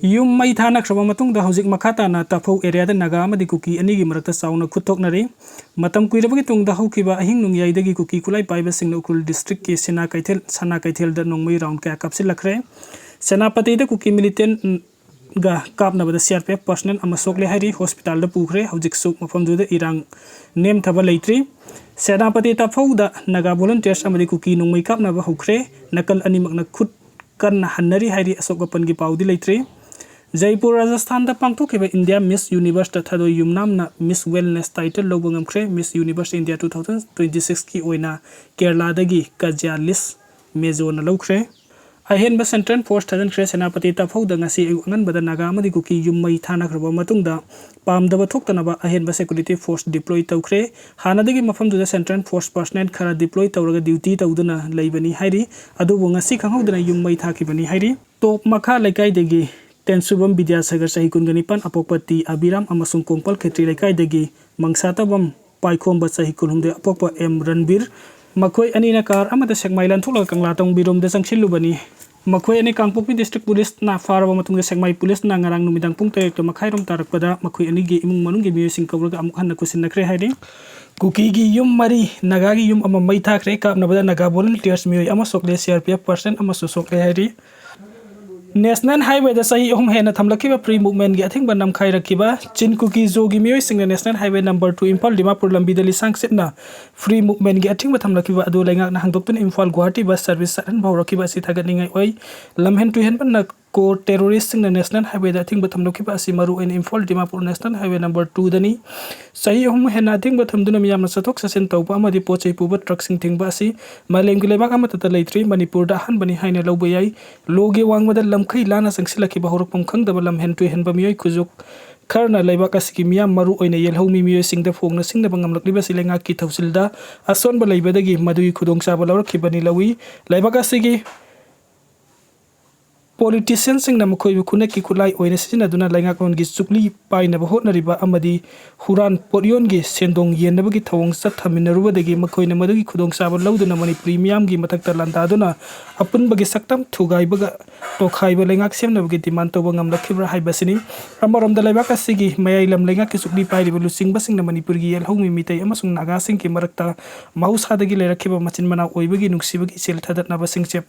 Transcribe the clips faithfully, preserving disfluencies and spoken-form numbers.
ꯌꯨꯝ ꯃꯩ ꯊꯥꯅꯈ꯭ꯔꯕ ꯃꯇꯨꯡꯗ ꯍꯧꯖꯤꯛ ꯃꯈꯥ ꯇꯥꯅ ꯇꯥꯐꯧ ꯑꯦꯔꯤꯌꯥꯗ ꯅꯥꯒꯥ ꯑꯃꯗꯤ ꯀꯨꯀꯤ ꯑꯅꯤꯒꯤ ꯃꯔꯛꯇ ꯆꯥꯎꯅ ꯈꯨꯠꯊꯣꯛꯅꯔꯤ꯫ ꯃꯇꯝ ꯀꯨꯏꯔꯕꯒꯤ ꯇꯨꯡꯗ ꯍꯧꯈꯤꯕ ꯑꯍꯤꯡ ꯅꯣꯡꯌꯥꯏꯗꯒꯤ ꯀꯨꯀꯤ ꯈꯨꯠꯂꯥꯏ ꯄꯥꯏꯕꯁꯤꯡꯅ ꯎꯈ꯭ꯔꯨꯜ ꯗꯤꯁꯇ꯭ꯔꯤꯛꯀꯤ ꯁꯦꯅꯥ ꯀꯩꯊꯦꯜ ꯁꯅꯥ ꯀꯩꯊꯦꯜꯗ ꯅꯣꯡꯃꯩ ꯔꯥꯎꯟ ꯀꯌꯥ ꯀꯥꯞꯁꯤꯜꯂꯛꯈ꯭ꯔꯦ꯫ ꯁꯦꯅꯥꯄꯇꯤꯗ ꯀꯨꯀꯤ ꯃꯤꯂꯤꯇꯦꯟꯒ ꯀꯥꯞꯅꯕꯗ C R P F personal ꯑꯃ ꯁꯣꯛꯂꯦ ꯍꯥꯏꯔꯤ꯫ ꯍꯣꯁꯄꯤꯇꯥꯜꯗ ꯄꯨꯈ꯭ꯔꯦ꯫ ꯍꯧꯖꯤꯛꯁꯨ ꯃꯐꯝꯗꯨꯗ ꯏꯔꯥꯡ ꯅꯦꯝꯊꯕ ꯂꯩꯇ꯭ꯔꯤ꯫ ꯁꯦꯅꯥꯄꯇꯤ ꯇꯥꯐꯧꯗ ꯅꯥꯒꯥ ꯚꯣꯂꯨꯟꯇꯤꯌꯔꯁ ꯑꯃꯗꯤ ꯀꯨꯀꯤ ꯅꯣꯡꯃꯩ ꯀꯥꯞꯅꯕ ꯍꯧꯈ꯭ꯔꯦ꯫ ꯅꯥꯀꯜ ꯑꯅꯤꯃꯛꯅ ꯈꯨꯠ ꯀꯟꯅ ꯍꯟꯅꯔꯤ ꯍꯥꯏꯔꯤ꯫ ꯑꯁꯣꯛ ꯑꯄꯟꯒꯤ ꯄꯥꯎꯗꯤ ꯂꯩꯇ꯭ꯔꯤ꯫ ꯖꯩꯄꯨꯔ, ꯔꯥꯖꯁꯊꯥꯟꯗ ꯄꯥꯡꯊꯣꯛꯈꯤꯕ ꯏꯟꯗꯤꯌꯥ ꯃꯤꯁ ꯌꯨꯅꯤꯚꯔꯁꯇ ꯊꯥꯗꯣꯏ ꯌꯨꯝꯅꯥꯝꯅ ꯃꯤꯁ ꯋꯦꯜꯅꯦꯁ ꯇꯥꯏꯇꯜ ꯂꯧꯕ ꯉꯝꯈ꯭ꯔꯦ꯫ Miss universe India two thousand twenty ꯁꯤꯛꯁꯀꯤ ꯑꯣꯏꯅ ꯀꯦꯔꯂꯥꯗꯒꯤ ꯀꯖ꯭ꯌꯥꯂꯤꯁ ꯃꯦꯖꯣꯅ ꯂꯧꯈ꯭ꯔꯦ꯫ ꯑꯍꯦꯟꯕ ꯁꯦꯟꯇ꯭ꯔꯦꯜ ꯐꯣꯔꯁ ꯊꯥꯖꯤꯟꯈ꯭ꯔꯦ꯫ ꯁꯦꯅꯥꯄꯇꯤ ꯇꯥꯐꯧꯗ ꯉꯁꯤ ꯑꯌꯨꯛ ꯑꯉꯟꯕꯗ ꯅꯥꯒꯥ ꯑꯃꯗꯤ ꯀꯨꯀꯤ ꯌꯨꯝ ꯃꯩ ꯊꯥꯅꯈ꯭ꯔꯕ ꯃꯇꯨꯡꯗ ꯄꯥꯝꯗꯕ ꯊꯣꯛꯇꯅꯕ ꯑꯍꯦꯟꯕ ꯁꯦꯀ꯭ꯌꯨꯔꯤꯇꯤ ꯐꯣꯔꯁ ꯗꯤꯄ꯭ꯂꯣꯏ ꯇꯧꯈ꯭ꯔꯦ꯫ ꯍꯥꯟꯅꯗꯒꯤ ꯃꯐꯝꯗꯨꯗ ꯁꯦꯟꯇ꯭ꯔꯦꯜ ꯐꯣꯔꯁ ꯄꯔꯁꯅꯦꯜ ꯈꯔ ꯗꯤꯄ꯭ꯂꯣꯏ ꯇꯧꯔꯒ ꯗ꯭ꯌꯨꯇꯤ ꯇꯧꯗꯨꯅ ꯂꯩꯕꯅꯤ ꯍꯥꯏꯔꯤ꯫ ꯑꯗꯨꯕꯨ ꯉꯁꯤ ꯈꯪꯍꯧꯗꯅ ꯌꯨꯝ ꯃꯩ ꯊꯥꯈꯤꯕꯅꯤ ꯍꯥꯏꯔꯤ꯫ ꯇꯣꯞ ꯃꯈꯥ ꯂꯩꯀꯥꯏꯗꯒꯤ ꯇꯦꯟꯁꯨꯕꯝ ꯕꯤꯗ꯭ꯌꯥꯁꯥꯒꯔ, ꯆꯍꯤ ꯀꯨꯟꯒ ꯅꯤꯄꯥꯟ, ꯑꯄꯣꯛꯄ ꯇꯤ ꯑꯕꯤꯔꯥꯝ, ꯑꯃꯁꯨꯡ ꯀꯣꯡꯄꯥꯜ ꯈꯦꯇ꯭ꯔꯤ ꯂꯩꯀꯥꯏꯗꯒꯤ ꯃꯪꯁꯥꯇꯕꯝ ꯄꯥꯏꯈꯣꯝꯕ, ꯆꯍꯤ ꯀꯨꯟꯍꯨꯝꯗꯣꯏ, ꯑꯄꯣꯛꯄ ꯑꯦꯝ ꯔꯟꯕꯤꯔ, ꯃꯈꯣꯏ ꯑꯅꯤꯅ ꯀꯥꯔ ꯑꯃꯗ ꯁꯦꯛꯃꯥꯏ ꯂꯥꯟꯊꯣꯛꯂꯒ ꯀꯪꯂꯥ ꯇꯣꯡꯕꯤꯔꯣꯝꯗ ꯆꯪꯁꯤꯜꯂꯨꯕꯅꯤ꯫ ꯃꯈꯣꯏ ꯑꯅꯤ ꯀꯥꯡꯄꯣꯛꯄꯤ ꯗꯤꯁꯇ꯭ꯔꯤꯛ ꯄꯨꯂꯤꯁꯅ ꯐꯥꯔꯕ ꯃꯇꯨꯡꯗ ꯁꯦꯛꯃꯥꯏ ꯄꯨꯂꯤꯁꯅ ꯉꯔꯥꯡ ꯅꯨꯃꯤꯗꯥꯡ ꯄꯨꯡ ꯇꯔꯦꯠ ꯃꯈꯥꯏꯔꯣꯝ ꯇꯥꯔꯛꯄꯗ ꯃꯈꯣꯏ ꯑꯅꯤꯒꯤ ꯏꯃꯨꯡ ꯃꯅꯨꯡꯒꯤ ꯃꯤꯑꯣꯏꯁꯤꯡ ꯀꯧꯔꯒ ꯑꯃꯨꯛ ꯍꯟꯅ ꯈꯨꯠꯁꯤꯟꯅꯈ꯭ꯔꯦ ꯍꯥꯏꯔꯤ꯫ ꯀꯨꯀꯤꯒꯤ ꯌꯨꯝ ꯃꯔꯤ, ꯅꯥꯒꯥꯒꯤ ꯌꯨꯝ ꯑꯃ ꯃꯩ ꯊꯥꯈ꯭ꯔꯦ꯫ ꯀꯥꯞꯅꯕꯗ ꯅꯥꯒꯥ ꯚꯣꯂꯨꯟꯇꯤꯌꯔꯁ ꯃꯤꯑꯣꯏ ꯑꯃ ꯁꯣꯛꯂꯦ, C R P F person ꯑꯃꯁꯨ ꯁꯣꯛꯂꯦ ꯍꯥꯏꯔꯤ꯫ ꯅꯦꯁꯅꯦꯜ ꯍꯥꯏꯋꯦꯗ ꯆꯍꯤ ꯑꯍꯨꯝ ꯍꯦꯟꯅ ꯊꯝꯂꯛꯈꯤꯕ ꯐ꯭ꯔꯤ ꯃꯨꯚꯃꯦꯟꯒꯤ ꯑꯊꯤꯡꯕ ꯅꯝꯈꯥꯏꯔꯛꯈꯤꯕ꯫ ꯆꯤꯟ ꯀꯨꯀꯤ ꯖꯣꯒꯤ ꯃꯤꯑꯣꯏꯁꯤꯡꯅ national highway number two Imphal Dimapur ꯂꯝꯕꯤꯗ ꯂꯤꯁꯥꯡ ꯁꯤꯠꯅ ꯐ꯭ꯔꯤ ꯃꯨꯚꯃꯦꯟꯒꯤ ꯑꯊꯤꯡꯕ ꯊꯝꯂꯛꯈꯤꯕ ꯑꯗꯨ ꯂꯩꯉꯥꯛꯅ ꯍꯥꯡꯗꯣꯛꯇꯨꯅ ꯏꯝꯐꯥꯜ ꯒꯨꯋꯥꯍꯥꯇꯤ ꯕꯁ ꯁꯔꯚꯤꯁ ꯆꯠꯍꯟꯕ ꯍꯧꯔꯛꯈꯤꯕ ꯑꯁꯤ ꯊꯥꯒꯠꯅꯤꯡꯉꯥꯏ ꯑꯣꯏ꯫ ꯂꯝꯍꯦꯟ ꯇꯨꯍꯦꯟꯕ ꯅꯥꯔꯀꯣ ꯇꯦꯔꯣꯔꯤꯁ꯭ꯠꯁꯤꯡꯅ ꯅꯦꯁꯅꯦꯜ ꯍꯥꯏꯋꯦꯗ ꯑꯊꯤꯡꯕ ꯊꯝꯂꯛꯈꯤꯕ ꯑꯁꯤ ꯃꯔꯨꯑꯣꯏꯅ Imphal Dimapur national highway number ꯇꯨꯗꯅꯤ꯫ ꯆꯍꯤ ꯑꯍꯨꯝ ꯍꯦꯟꯅ ꯑꯊꯤꯡꯕ ꯊꯝꯗꯨꯅ ꯃꯤꯌꯥꯝꯅ ꯆꯠꯊꯣꯛ ꯆꯠꯁꯤꯟ ꯇꯧꯕ ꯑꯃꯗꯤ ꯄꯣꯠ ꯆꯩ ꯄꯨꯕ ꯇ꯭ꯔꯛꯁꯤꯡ ꯊꯤꯡꯕ ꯑꯁꯤ ꯃꯥꯂꯦꯝꯒꯤ ꯂꯩꯕꯥꯛ ꯑꯃꯠꯇꯗ ꯂꯩꯇ꯭ꯔꯤ꯫ ꯃꯅꯤꯄꯨꯔꯗ ꯑꯍꯥꯟꯕꯅꯤ ꯍꯥꯏꯅ ꯂꯧꯕ ꯌꯥꯏ꯫ ꯂꯣꯒꯤ ꯋꯥꯡꯃꯗ ꯂꯝꯈꯩ ꯂꯥꯟꯅ ꯆꯪꯁꯤꯜꯂꯛꯈꯤꯕ ꯍꯧꯔꯛꯐꯝ ꯈꯪꯗꯕ ꯂꯝꯍꯦꯟ ꯇꯨꯍꯦꯟꯕ ꯃꯤꯑꯣꯏ ꯈꯨꯖꯨꯛ ꯈꯔꯅ ꯂꯩꯕꯥꯛ ꯑꯁꯤꯒꯤ ꯃꯤꯌꯥꯝ, ꯃꯔꯨ ꯑꯣꯏꯅ ꯌꯦꯜꯍꯧꯃꯤ ꯃꯤꯑꯣꯏꯁꯤꯡꯗ ꯐꯣꯡꯅ ꯁꯤꯡꯅꯕ ꯉꯝꯂꯛꯂꯤꯕ ꯑꯁꯤ ꯂꯩꯉꯥꯛꯀꯤ ꯊꯧꯁꯤꯜꯗ ꯑꯁꯣꯟꯕ ꯂꯩꯕꯗꯒꯤ ꯃꯗꯨꯒꯤ ꯈꯨꯗꯣꯡꯆꯥꯕ ꯂꯧꯔꯛꯈꯤꯕꯅꯤ ꯂꯧꯏ꯫ ꯂꯩꯕꯥꯛ ꯑꯁꯤꯒꯤ ꯄꯣꯂꯤꯇꯤꯁꯤꯌꯟꯁꯤꯡꯅ ꯃꯈꯣꯏꯕꯨ ꯈꯨꯠꯅꯛꯀꯤ ꯈꯨꯠꯂꯥꯏ ꯑꯣꯏꯅ ꯁꯤꯖꯤꯟꯅꯗꯨꯅ ꯂꯩꯉꯥꯛꯂꯣꯟꯒꯤ ꯆꯨꯛꯂꯤ ꯄꯥꯏꯅꯕ ꯍꯣꯠꯅꯔꯤꯕ ꯑꯃꯗꯤ ꯍꯨꯔꯥꯟ ꯄꯣꯠꯌꯣꯟꯒꯤ ꯁꯦꯟꯗꯣꯡ ꯌꯦꯟꯅꯕꯒꯤ ꯊꯧꯑꯣꯡ ꯆꯠꯊꯃꯤꯟꯅꯔꯨꯕꯗꯒꯤ ꯃꯈꯣꯏꯅ ꯃꯗꯨꯒꯤ ꯈꯨꯗꯣꯡꯆꯥꯕ ꯂꯧꯗꯨꯅ ꯃꯅꯤꯄꯨꯔꯤ ꯃꯤꯌꯥꯝꯒꯤ ꯃꯊꯛꯇ ꯂꯥꯟꯗꯥꯗꯨꯅ ꯑꯄꯨꯟꯕꯒꯤ ꯁꯛꯇꯝ ꯊꯨꯒꯥꯏꯕꯒ ꯇꯣꯈꯥꯏꯕ ꯂꯩꯉꯥꯛ ꯁꯦꯝꯅꯕꯒꯤ ꯗꯤꯃꯥꯟ ꯇꯧꯕ ꯉꯝꯂꯛꯈꯤꯕ꯭ꯔꯥ ꯍꯥꯏꯕꯁꯤꯅꯤ꯫ ꯑꯃꯔꯣꯝꯗ ꯂꯩꯕꯥꯛ ꯑꯁꯤꯒꯤ ꯃꯌꯥꯏ ꯂꯝ ꯂꯩꯉꯥꯛꯀꯤ ꯆꯨꯛꯂꯤ ꯄꯥꯏꯔꯤꯕ ꯂꯨꯆꯤꯡꯕꯁꯤꯡꯅ ꯃꯅꯤꯄꯨꯔꯒꯤ ꯌꯦꯜꯍꯧꯃꯤ ꯃꯤꯇꯩ ꯑꯃꯁꯨꯡ ꯅꯥꯒꯥꯁꯤꯡꯒꯤ ꯃꯔꯛꯇ ꯃꯍꯧꯁꯥꯗꯒꯤ ꯂꯩꯔꯛꯈꯤꯕ ꯃꯆꯤꯟ ꯃꯅꯥꯎ ꯑꯣꯏꯕꯒꯤ ꯅꯨꯡꯁꯤꯕꯒꯤ ꯏꯆꯦꯜ ꯊꯥꯗꯠꯅꯕ ꯁꯤꯡꯆꯦꯞ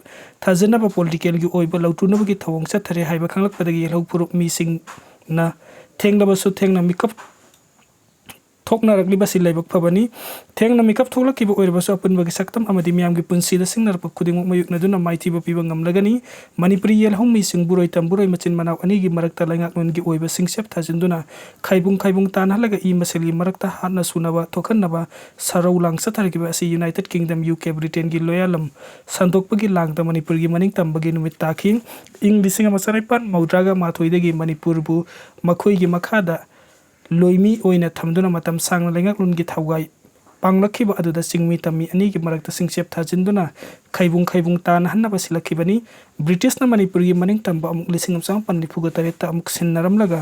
ꯊꯥꯖꯅꯕ ꯄꯣꯂꯤꯇꯤꯀꯦꯜꯒꯤ ꯑꯣꯏꯕ ꯂꯧꯇꯨꯅꯕꯒꯤ ꯊꯧꯑꯣꯡ ꯆꯠꯊꯔꯦ ꯍꯥꯏꯕ ꯈꯪꯂꯛꯄꯗꯒꯤ ꯌꯦꯜꯍꯧ ꯐꯨꯔꯨꯞ ꯃꯤꯁꯤꯡꯅ ꯊꯦꯡꯂꯕꯁꯨ ꯊꯦꯡꯅ ꯃꯤꯀꯞ ꯊꯣꯛꯅꯔꯛꯂꯤꯕꯁꯤ ꯂꯥꯏꯕꯛ ꯐꯕꯅꯤ꯫ ꯊꯦꯡꯅ ꯃꯤꯀꯞ ꯊꯣꯛꯂꯛꯈꯤꯕ ꯑꯣꯏꯔꯕꯁꯨ ꯑꯄꯨꯟꯕꯒꯤ ꯁꯛꯇꯝ ꯑꯃꯗꯤ ꯃꯤꯌꯥꯝꯒꯤ ꯄꯨꯟꯁꯤꯗ ꯁꯤꯡꯅꯔꯛꯄ ꯈꯨꯗꯤꯡꯃꯛ ꯃꯥꯌꯣꯛꯅꯗꯨꯅ ꯃꯥꯏꯊꯤꯕ ꯄꯤꯕ ꯉꯝꯂꯒꯅꯤ꯫ ꯃꯅꯤꯄꯨꯔꯤ ꯌꯦꯜꯍꯧꯃꯤ ꯁꯤꯡꯕꯨꯔꯣꯏ ꯇꯝꯕꯨꯔꯣꯏ ꯃꯆꯤꯟ ꯃꯅꯥꯎ ꯑꯅꯤꯒꯤ ꯃꯔꯛꯇ ꯂꯩꯉꯥꯛꯂꯣꯟꯒꯤ ꯑꯣꯏꯕ ꯁꯤꯡꯆꯦꯞ ꯊꯥꯖꯤꯟꯗꯨꯅ ꯈꯥꯏꯕꯨꯡ ꯈꯥꯏꯕꯨꯡ ꯇꯥꯟꯅꯍꯜꯂꯒ ꯏ ꯃꯁꯦꯜꯒꯤ ꯃꯔꯛꯇ ꯍꯥꯠꯅ ꯁꯨꯅꯕ ꯊꯣꯛꯍꯟꯅꯕ ꯁꯔꯧ ꯂꯥꯡ ꯆꯠꯊꯔꯛꯈꯤꯕ ꯑꯁꯤ ꯌꯨꯅꯥꯏꯇꯦꯠ ꯀꯤꯡꯗꯝ, ꯌꯨ ꯀꯦ, ꯕ꯭ꯔꯤꯇꯦꯟꯒꯤ ꯂꯣꯌꯥꯂꯝ ꯁꯟꯗꯣꯛꯄꯒꯤ ꯂꯥꯡꯗ ꯃꯅꯤꯄꯨꯔꯒꯤ ꯃꯅꯤꯡ ꯇꯝꯕꯒꯤ ꯅꯨꯃꯤꯠ ꯇꯥꯈꯤ꯫ ꯏꯪ ꯂꯤꯁꯤꯡ ꯑꯃ ꯆꯅꯤꯄꯥꯟ ꯃꯧꯗ꯭ꯔꯥꯒ ꯃꯥꯊꯣꯏꯗꯒꯤ ꯃꯅꯤꯄꯨꯔꯕꯨ ꯃꯈꯣꯏꯒꯤ ꯃꯈꯥꯗ ꯂꯣꯏꯃꯤ ꯑꯣꯏꯅ ꯊꯝꯗꯨꯅ ꯃꯇꯝ ꯁꯥꯡꯅ ꯂꯩꯉꯥꯛꯂꯣꯟꯒꯤ ꯊꯧꯒꯥꯏ ꯄꯥꯡꯂꯛꯈꯤꯕ ꯑꯗꯨꯗ ꯆꯤꯡꯃꯤ ꯇꯝꯃꯤ ꯑꯅꯤꯒꯤ ꯃꯔꯛꯇ ꯁꯤꯡꯆꯦꯞ ꯊꯥꯖꯤꯟꯗꯨꯅ ꯈꯩꯕꯨꯡ ꯈꯩꯕꯨꯡ ꯇꯥꯅꯍꯟꯅꯕ ꯁꯤꯜꯂꯛꯈꯤꯕꯅꯤ꯫ ꯕ꯭ꯔꯤꯇꯤꯁꯅ ꯃꯅꯤꯄꯨꯔꯒꯤ ꯃꯅꯤꯡ ꯇꯝꯕ ꯑꯃꯨꯛ ꯂꯤꯁꯤꯡ ꯑꯃ ꯆꯃꯥꯄꯟ ꯅꯤꯐꯨꯒ ꯇꯔꯦꯠꯇ ꯑꯃꯨꯛ ꯁꯤꯟꯅꯔꯝꯂꯒ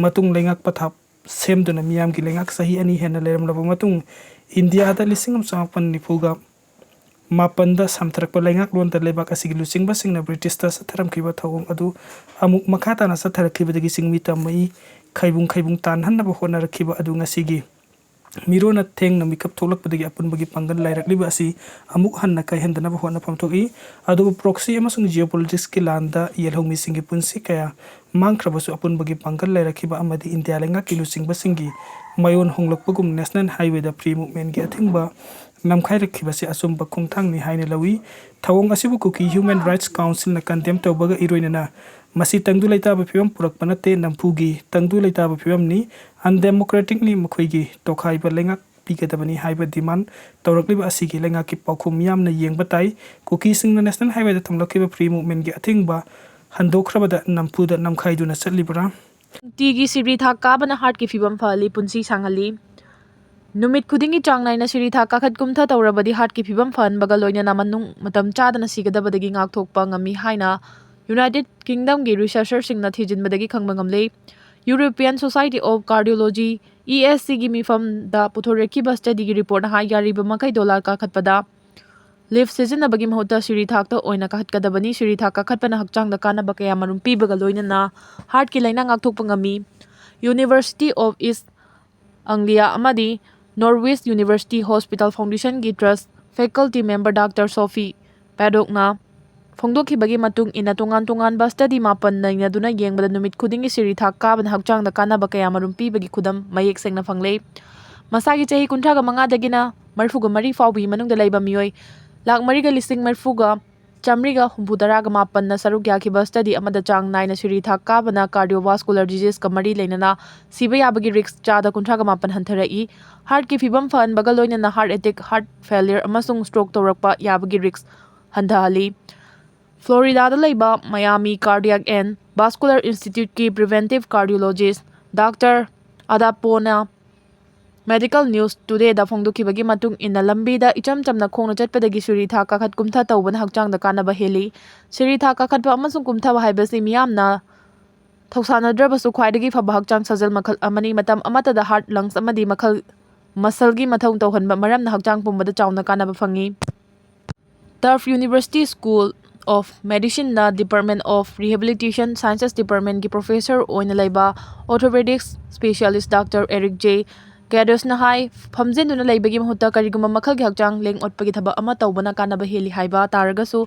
ꯃꯇꯨꯡ ꯂꯩꯉꯥꯛ ꯄꯊꯥꯞ ꯁꯦꯝꯗꯨꯅ ꯃꯤꯌꯥꯝꯒꯤ ꯂꯩꯉꯥꯛ ꯆꯍꯤ ꯑꯅꯤ ꯍꯦꯟꯅ ꯂꯩꯔꯝꯂꯕ ꯃꯇꯨꯡ ꯏꯟꯗꯤꯌꯥꯗ ꯂꯤꯁꯤꯡ ꯑꯃ ꯆꯃꯥꯄꯟ ꯅꯤꯐꯨꯒ ꯃꯥꯄꯟꯗ ꯁꯝꯊꯔꯛꯄ ꯂꯩꯉꯥꯛꯂꯣꯟꯗ ꯂꯩꯕꯥꯛ ꯑꯁꯤꯒꯤ ꯂꯨꯆꯤꯡꯕꯁꯤꯡꯅ ꯕ꯭ꯔꯤꯇꯤꯁꯇ ꯆꯠꯊꯔꯝꯈꯤꯕ ꯊꯧꯑꯣꯡ ꯑꯗꯨ ꯑꯃꯨꯛ ꯃꯈꯥ ꯇꯥꯅ ꯆꯠꯊꯔꯛꯈꯤꯕꯗꯒꯤ ꯆꯤꯡꯃꯤ ꯇꯝꯃꯤ ꯈꯩꯕꯨꯡ ꯈꯩꯕꯨꯡ ꯇꯥꯟꯍꯟꯅꯕ ꯍꯣꯠꯅꯔꯛꯈꯤꯕ ꯑꯗꯨ ꯉꯁꯤꯒꯤ ꯃꯤꯔꯣꯟꯅ ꯊꯦꯡꯅ ꯃꯤꯀꯞ ꯊꯣꯛꯂꯛꯄꯗꯒꯤ ꯑꯄꯨꯟꯕꯒꯤ ꯄꯥꯡꯒꯜ ꯂꯥꯏꯔꯛꯂꯤꯕ ꯑꯁꯤ ꯑꯃꯨꯛ ꯍꯟꯅ ꯀꯥꯏꯍꯟꯗꯅꯕ ꯍꯣꯠꯅꯐꯝ ꯊꯣꯛꯏ꯫ ꯑꯗꯨꯕꯨ ꯄ꯭ꯔꯣꯛꯁꯤ ꯑꯃꯁꯨꯡ ꯖꯤꯑꯣꯄꯣꯂꯤꯇꯤꯛꯁꯀꯤ ꯂꯥꯟꯗ ꯌꯦꯜꯍꯧꯃꯤꯁꯤꯡꯒꯤ ꯄꯨꯟꯁꯤ ꯀꯌꯥ ꯃꯥꯡꯈ꯭ꯔꯕꯁꯨ ꯑꯄꯨꯟꯕꯒꯤ ꯄꯥꯡꯒꯜ ꯂꯩꯔꯛꯈꯤꯕ ꯑꯃꯗꯤ ꯏꯟꯗꯤꯌꯥ ꯂꯩꯉꯥꯛꯀꯤ ꯂꯨꯆꯤꯡꯕꯁꯤꯡꯒꯤ ꯃꯥꯌꯣꯟ ꯍꯣꯡꯂꯛꯄꯒꯨꯝ ꯅꯦꯁꯅꯦꯜ ꯍꯥꯏꯋꯦꯗ ꯐ꯭ꯔꯤ ꯃꯨꯚꯃꯦꯟꯒꯤ ꯑꯊꯤꯡꯕ ꯅꯝꯈꯥꯏꯔꯛꯈꯤꯕꯁꯤ ꯑꯆꯨꯝꯕ ꯈꯣꯡꯊꯥꯡꯅꯤ ꯍꯥꯏꯅ ꯂꯧꯏ꯫ ꯊꯧꯑꯣꯡ ꯑꯁꯤꯕꯨ ꯀꯨꯀꯤ ꯍ꯭ꯌꯨꯃꯦꯟ ꯔꯥꯏꯠꯁ ꯀꯥꯎꯟꯁꯤꯜꯅ ꯀꯟꯗꯦꯝ ꯇꯧꯕꯒ ꯏꯔꯣꯏꯅꯅ ꯃꯁꯤ ꯇꯪꯗꯨ ꯂꯩꯇꯥꯕ ꯐꯤꯕꯝ ꯄꯨꯔꯛꯄ ꯅꯠꯇꯦ, ꯅꯝꯐꯨꯒꯤ ꯇꯪꯗꯨ ꯂꯩꯇꯥꯕ ꯐꯤꯕꯝꯅꯤ, ꯑꯟꯗꯦꯃꯣꯀ꯭ꯔꯦꯇꯤꯛꯅꯤ, ꯃꯈꯣꯏꯒꯤ ꯇꯣꯈꯥꯏꯕ ꯂꯩꯉꯥꯛ ꯄꯤꯒꯗꯕꯅꯤ ꯍꯥꯏꯕ ꯗꯤꯃꯥꯟ ꯇꯧꯔꯛꯂꯤꯕ ꯑꯁꯤꯒꯤ ꯂꯩꯉꯥꯛꯀꯤ ꯄꯥꯎꯈꯨꯝ ꯃꯤꯌꯥꯝꯅ ꯌꯦꯡꯕ ꯇꯥꯏ꯫ ꯀꯨꯀꯤꯁꯤꯡꯅ ꯅꯦꯁꯅꯦꯜ ꯍꯥꯏꯋꯦꯗ ꯊꯝꯂꯛꯈꯤꯕ ꯐ꯭ꯔꯤ ꯃꯨꯚꯃꯦꯟꯒꯤ ꯑꯊꯤꯡꯕ ꯍꯟꯗꯣꯛꯈ꯭ꯔꯕꯗ ꯅꯝꯐꯨꯗ ꯅꯝꯈꯥꯏꯗꯨꯅ ꯆꯠꯂꯤꯕ꯭ꯔꯥ? ꯅꯨꯡꯇꯤꯒꯤ ꯁꯤꯕ꯭ꯔꯤ ꯊꯥꯛ ꯀꯥꯕꯅ ꯍꯥꯔꯠꯀꯤ ꯐꯤꯕꯝ ꯐꯍꯜꯂꯤ, ꯄꯨꯟꯁꯤ ꯁꯥꯡꯍꯜꯂꯤ꯫ ꯅꯨꯃꯤꯠ ꯈꯨꯗꯤꯡꯒꯤ ꯆꯥꯡ ꯅꯥꯏꯅ ꯁꯤꯔꯤ ꯊꯥꯛ ꯀꯥꯈꯠ ꯀꯨꯝꯊ ꯇꯧꯔꯕꯗꯤ ꯍꯥꯔꯠꯀꯤ ꯐꯤꯕꯝ ꯐꯍꯟꯕꯒ ꯂꯣꯏꯅꯅ ꯃꯅꯨꯡ ꯃꯇꯝ ꯆꯥꯗꯅ ꯁꯤꯒꯗꯕꯗꯒꯤ ꯉꯥꯛꯊꯣꯛꯄ ꯉꯝꯃꯤ ꯍꯥꯏꯅ ꯌꯨꯅꯥꯏꯇꯦꯗ ꯀꯤꯡꯗꯝꯒꯤ ꯔꯤꯁꯔꯆꯔꯁꯤꯡꯅ ꯊꯤꯖꯤꯟꯕꯗꯒꯤ ꯈꯪꯕ ꯉꯝꯂꯦ꯫ European Society of Cardiology, E S C ꯒꯤ ꯃꯤꯐꯝꯗ ꯄꯨꯊꯣꯔꯛꯈꯤꯕ ꯁ꯭ꯇꯗꯤꯒꯤ ꯔꯤꯄꯣꯔꯠꯅ ꯍꯥꯏ, ꯌꯥꯔꯤꯕ ꯃꯈꯩ ꯗꯣꯂꯥꯔ ꯀꯥꯈꯠꯄꯗ ꯂꯤꯐ ꯁꯤꯖꯤꯟꯅꯕꯒꯤ ꯃꯍꯨꯠꯇ ꯁꯤꯔꯤ ꯊꯥꯛꯇ ꯑꯣꯏꯅ ꯀꯥꯈꯠꯀꯗꯕꯅꯤ꯫ ꯁꯤꯔꯤ ꯊꯥꯛ ꯀꯥꯈꯠꯄꯅ ꯍꯛꯆꯥꯡꯗ ꯀꯥꯟꯅꯕ ꯀꯌꯥꯃꯔꯨꯝ ꯄꯤꯕꯒ ꯂꯣꯏꯅꯅ ꯍꯥꯔꯠꯀꯤ ꯂꯥꯏꯅꯥ ꯉꯥꯛꯊꯣꯛꯄ ꯉꯝꯃꯤ꯫ University of East Anglia ꯑꯃꯗꯤ Norwich University Hospital Foundationꯒꯤ ꯇ꯭ꯔꯁ ꯐꯦꯀꯜꯇꯤ ꯃꯦꯝꯕꯔ ꯗꯥꯛꯇꯔ ꯁꯣꯐꯤ ꯄꯦꯗꯣꯛꯅ ꯐꯣꯡꯗꯣꯛꯈꯤꯕꯒꯤ ꯃꯇꯨꯡ ꯏꯟꯅ, ꯇꯣꯉꯥꯟ ꯇꯣꯉꯥꯟꯕ ꯁ꯭ꯇꯗꯤ ꯃꯥꯄꯟ ꯅꯩꯅꯗꯨꯅ ꯌꯦꯡꯕꯗ ꯅꯨꯃꯤꯠ ꯈꯨꯗꯤꯡꯒꯤ ꯁꯤꯔꯤ ꯊꯥꯛ ꯀꯥꯕꯅ ꯍꯛꯆꯥꯡꯗ ꯀꯥꯟꯅꯕ ꯀꯌꯥꯃꯔꯨꯝ ꯄꯤꯕꯒꯤ ꯈꯨꯗꯝ ꯃꯌꯦꯛ ꯁꯦꯡꯅ ꯐꯪꯂꯦ꯫ ꯃꯁꯥꯒꯤ ꯆꯍꯤ ꯀꯨꯟꯊ꯭ꯔꯥꯒ ꯃꯉꯥꯗꯒꯤꯅ ꯃꯔꯤꯐꯨꯒ ꯃꯔꯤ ꯐꯥꯎꯕꯒꯤ ꯃꯅꯨꯡꯗ ꯂꯩꯕ ꯃꯤꯑꯣꯏ ꯂꯥꯈ ꯃꯔꯤꯒ ꯂꯤꯁꯤꯡ ꯃꯔꯤꯐꯨꯒ ꯆꯥꯃꯔꯤꯒ ꯍꯨꯝꯐꯨꯇꯔꯥꯒ ꯃꯥꯄꯟꯅ ꯁꯔꯨꯛ ꯌꯥꯈꯤꯕ ꯁ꯭ꯇꯗꯤ ꯑꯃꯗ ꯆꯥꯡ ꯅꯥꯏꯅ ꯁꯤꯔꯤ ꯊꯥꯛ ꯀꯥꯕꯅ ꯀꯥꯔꯗꯤꯑꯣꯚꯥꯁꯀꯨꯂꯔ ꯗꯤꯖꯤꯖꯀ ꯃꯔꯤ ꯂꯩꯅꯅ ꯁꯤꯕ ꯌꯥꯕꯒꯤ ꯔꯤꯁ꯭ꯛ ꯆꯥꯗ ꯀꯨꯟꯊ꯭ꯔꯥꯒ ꯃꯥꯄꯟ ꯍꯟꯊꯔꯛꯏ꯫ ꯍꯥꯔꯠꯀꯤ ꯐꯤꯕꯝ ꯐꯍꯟꯕꯒ ꯂꯣꯏꯅꯅ ꯍꯥꯔꯠ ꯑꯦꯇꯦꯛ, ꯍꯥꯔꯠ ꯐꯦꯂꯤꯌꯔ ꯑꯃꯁꯨꯡ ꯁ꯭ꯇ꯭ꯔꯣꯛ ꯇꯧꯔꯛꯄ ꯌꯥꯕꯒꯤ ꯔꯤꯁ꯭ꯛ ꯍꯟꯊꯍꯜꯂꯤ꯫ ꯐ꯭ꯂꯣꯔꯤꯗꯥꯗ ꯂꯩꯕ Miami Cardiac and Vascular Instituteꯀꯤ ꯄ꯭ꯔꯤꯚꯦꯟꯇꯤꯚ ꯀꯥꯔꯗꯤꯑꯣꯂꯣꯖꯤꯁ ꯗꯥꯛꯇꯔ ꯑꯗꯥꯄꯣꯅ ꯃꯦꯗꯤꯀꯦꯜ ꯅ꯭ꯌꯨꯁ ꯇꯨꯗꯦꯗ ꯐꯣꯡꯗꯣꯛꯈꯤꯕꯒꯤ ꯃꯇꯨꯡ ꯏꯟꯅ, ꯂꯝꯕꯤꯗ ꯏꯆꯝ ꯆꯝꯅ ꯈꯣꯡꯅ ꯆꯠꯄꯗꯒꯤ ꯁꯤꯔꯤ ꯊꯥꯛ ꯀꯥꯈꯠ ꯀꯨꯝꯊ ꯇꯧꯕꯅ ꯍꯛꯆꯥꯡꯗ ꯀꯥꯟꯅꯕ ꯍꯦꯜꯂꯤ꯫ ꯁꯤꯔꯤ ꯊꯥꯛ ꯀꯥꯈꯠꯄ ꯑꯃꯁꯨꯡ ꯀꯨꯝꯊꯕ ꯍꯥꯏꯕꯁꯤ ꯃꯤꯌꯥꯝꯅ ꯊꯧꯁꯥꯅꯗ꯭ꯔꯕꯁꯨ ꯈ꯭ꯋꯥꯏꯗꯒꯤ ꯐꯕ ꯍꯛꯆꯥꯡ ꯁꯥꯖꯦꯜ ꯃꯈꯜ ꯑꯃꯅꯤ꯫ ꯃꯇꯝ ꯑꯃꯠꯇꯗ ꯍꯥꯔꯠ, ꯂꯪꯁ ꯑꯃꯗꯤ ꯃꯈꯜ ꯃꯁꯜꯒꯤ ꯃꯊꯧ ꯇꯧꯍꯟꯕ ꯃꯔꯝꯅ ꯍꯛꯆꯥꯡ ꯄꯨꯝꯕꯗ ꯆꯥꯎꯅ ꯀꯥꯟꯅꯕ ꯐꯪꯏ꯫ Tufts University School of Medicineꯅ Department of Rehabilitation Sciences Departmentꯀꯤ ꯄ꯭ꯔꯣꯐꯦꯁꯔ ꯑꯣꯏꯅ ꯂꯩꯕ orthopedics specialist doctor Eric J ꯀꯦꯗꯁꯅ ꯍꯥꯏ, ꯐꯝꯖꯤꯟꯗꯨꯅ ꯂꯩꯕꯒꯤ ꯃꯍꯨꯠꯇ ꯀꯔꯤꯒꯨꯝꯕ ꯃꯈꯜꯒꯤ ꯍꯛꯆꯥꯡ ꯂꯦꯡ ꯑꯣꯠꯄꯒꯤ ꯊꯕꯛ ꯑꯃ ꯇꯧꯕꯅ ꯀꯥꯟꯅꯕ ꯍꯦꯜꯂꯤ ꯍꯥꯏꯕ ꯇꯥꯔꯒꯁꯨ,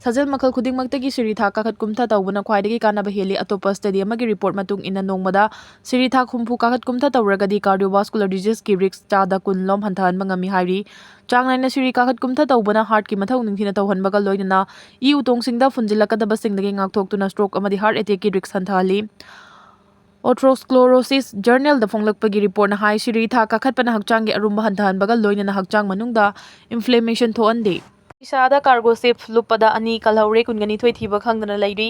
ꯁꯥꯖꯦꯜ ꯃꯈꯜ ꯈꯨꯗꯤꯡꯃꯛꯇꯒꯤ ꯁꯤꯔꯤ ꯊꯥꯛ ꯀꯥꯈꯠ ꯀꯨꯝꯊ ꯇꯧꯕꯅ ꯈ꯭ꯋꯥꯏꯗꯒꯤ ꯀꯥꯟꯅꯕ ꯍꯦꯜꯂꯤ꯫ ꯑꯇꯣꯞꯄ ꯁ꯭ꯇꯗꯤ ꯑꯃꯒꯤ ꯔꯤꯄꯣꯔꯠ ꯃꯇꯨꯡ ꯏꯟꯅ, ꯅꯣꯡꯃꯗ ꯁꯤꯔꯤ ꯊꯥꯛ ꯍꯨꯝꯐꯨ ꯀꯥꯈꯠ ꯀꯨꯝꯊ ꯇꯧꯔꯒꯗꯤ ꯀꯥꯔꯗꯤꯑꯣꯚꯥꯁꯀꯨꯂꯔ ꯗꯤꯖꯤꯖꯀꯤ ꯔꯤꯁ꯭ꯛ ꯆꯥꯗ ꯀꯨꯟ ꯂꯣꯝ ꯍꯟꯊꯍꯟꯕ ꯉꯝꯃꯤ ꯍꯥꯏꯔꯤ꯫ ꯆꯥꯡ ꯅꯥꯏꯅ ꯁꯤꯔꯤ ꯀꯥꯈꯠ ꯀꯨꯝꯊ ꯇꯧꯕꯅ ꯍꯥꯔꯠꯀꯤ ꯃꯊꯧ ꯅꯤꯡꯊꯤꯅ ꯇꯧꯍꯟꯕꯒ ꯂꯣꯏꯅꯅ ꯏ ꯎꯇꯣꯡꯁꯤꯡꯗ ꯐꯨꯟꯖꯤꯜꯂꯛꯀꯗꯕꯁꯤꯡꯗꯒꯤ ꯉꯥꯛꯊꯣꯛꯇꯨꯅ ꯁ꯭ꯇ꯭ꯔꯣꯛ ꯑꯃꯗꯤ ꯍꯥꯔꯠ ꯑꯦꯇꯦꯛꯀꯤ ꯔꯤꯁ꯭ꯛ ꯍꯟꯊꯍꯜꯂꯤ꯫ Atherosclerosis Journalꯗ ꯐꯣꯡꯂꯛꯄꯒꯤ ꯔꯤꯄꯣꯔꯠꯅ ꯍꯥꯏ, ꯁꯤꯔꯤ ꯊꯥꯛ ꯀꯥꯈꯠꯄꯅ ꯍꯛꯆꯥꯡꯒꯤ ꯑꯔꯨꯝꯕ ꯍꯟꯊꯍꯟꯕꯒ ꯂꯣꯏꯅꯅ ꯍꯛꯆꯥꯡ ꯃꯅꯨꯡꯗ ꯏꯟꯐ꯭ꯂꯦꯃꯦꯁꯟ ꯊꯣꯛꯍꯟꯗꯦ꯫ ꯏꯁꯥꯗ ꯀꯥꯔꯒꯣ ꯁꯤꯞ ꯂꯨꯞꯄꯗ ꯑꯅꯤ ꯀꯜꯍꯧꯔꯦ, ꯀꯨꯟꯒꯅꯤꯊꯣꯏ ꯊꯤꯕ ꯈꯪꯗꯅ ꯂꯩꯔꯤ꯫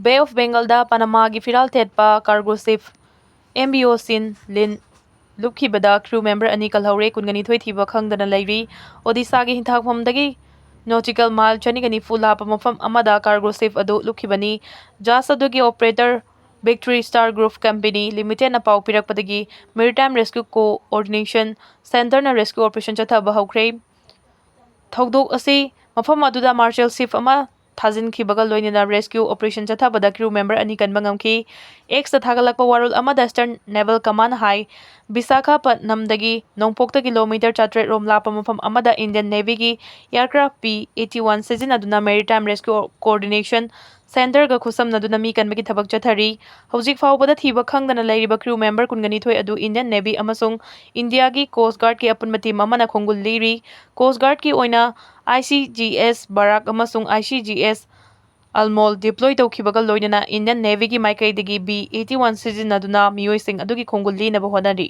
ꯕꯦ ꯑꯣꯐ ꯕꯦꯡꯒꯜꯗ ꯄꯅꯃꯥꯒꯤ ꯐꯤꯔꯥꯜ ꯊꯦꯠꯄ cargo ship M B O ꯁꯤꯟ ꯂꯤꯟ ꯂꯨꯞꯈꯤꯕꯗ ꯀ꯭ꯔꯨ ꯃꯦꯝꯕꯔ ꯑꯅꯤ ꯀꯜꯍꯧꯔꯦ, ꯀꯨꯟꯒꯅꯤꯊꯣꯏ ꯊꯤꯕ ꯈꯪꯗꯅ ꯂꯩꯔꯤ꯫ ꯑꯣꯗꯤꯁꯥꯒꯤ ꯍꯤꯊꯥꯡꯐꯝꯗꯒꯤ nautical mile ꯆꯅꯤꯒ ꯅꯤꯐꯨ ꯂꯥꯞꯄ ꯃꯐꯝ ꯑꯃꯗ cargo ship ꯑꯗꯨ ꯂꯨꯞꯈꯤꯕꯅꯤ꯫ Jahaj ꯑꯗꯨꯒꯤ operator Victory Star Group Company Limited ꯅ ꯄꯥꯎ ꯄꯤꯔꯛꯄꯗꯒꯤ Maritime Rescue Coordination Centre ꯅ rescue operation ꯆꯠꯊꯕ ꯍꯧꯈ꯭ꯔꯦ꯫ ꯊꯧꯗꯣꯛ ꯑꯁꯤ ꯃꯐꯝ ꯑꯗꯨꯗ merchant ship ꯑꯃ ꯊꯥꯖꯤꯟꯈꯤꯕꯒ ꯂꯣꯏꯅꯅ rescue operation ꯆꯠꯊꯕꯗ crew member ꯑꯅꯤ ꯀꯟꯕ ꯉꯝꯈꯤ꯫ X ꯇ ꯊꯥꯒꯠꯂꯛꯄ ꯋꯥꯔꯣꯜ ꯑꯃꯗ Eastern Naval Command ꯍꯥꯏ, ꯕꯤꯁꯥꯈꯥꯄꯠꯅꯝꯗꯒꯤ ꯅꯣꯡꯄꯣꯛꯇ ꯀꯤꯂꯣꯃꯤꯇꯔ ꯆꯥꯇ꯭ꯔꯦꯠ ꯔꯣꯝ ꯂꯥꯞꯄ ꯃꯐꯝ ꯑꯃꯗ Indian Navy ꯒꯤ aircraft P eighty one ꯁꯤꯖꯤꯟꯅꯗꯨꯅ Maritime Rescue Coordination Centre ꯒ ꯈꯨꯠꯁꯝꯅꯗꯨꯅ ꯃꯤ ꯀꯟꯕꯒꯤ ꯊꯕꯛ ꯆꯠꯊꯔꯤ꯫ ꯍꯧꯖꯤꯛ ꯐꯥꯎꯕꯗ ꯊꯤꯕ ꯈꯪꯗꯅ ꯂꯩꯔꯤꯕ crew member ꯀꯨꯟꯒ ꯅꯤꯊꯣꯏ ꯑꯗꯨ Indian Navy ꯑꯃꯁꯨꯡ ꯏꯟꯗꯤꯌꯥꯒꯤ Coast Guard ꯀꯤ ꯑꯄꯨꯟꯕ team ꯑꯃꯅ ꯈꯣꯡꯒꯨꯜ ꯂꯤꯔꯤ꯫ Coast Guard ꯀꯤ ꯑꯣꯏꯅ I C G S Barak ꯑꯃꯁꯨꯡ I C G S Almol deploy ꯇꯧꯈꯤꯕꯒ ꯂꯣꯏꯅꯅ Indian Navy ꯒꯤ ꯃꯥꯏꯀꯩꯗꯒꯤ B eighty one ꯁꯤꯖꯤꯟꯅꯗꯨꯅ ꯃꯤꯑꯣꯏꯁꯤꯡ ꯑꯗꯨꯒꯤ ꯈꯣꯡꯒꯨꯜ ꯂꯤꯅꯕ ꯍꯣꯠꯅꯔꯤ꯫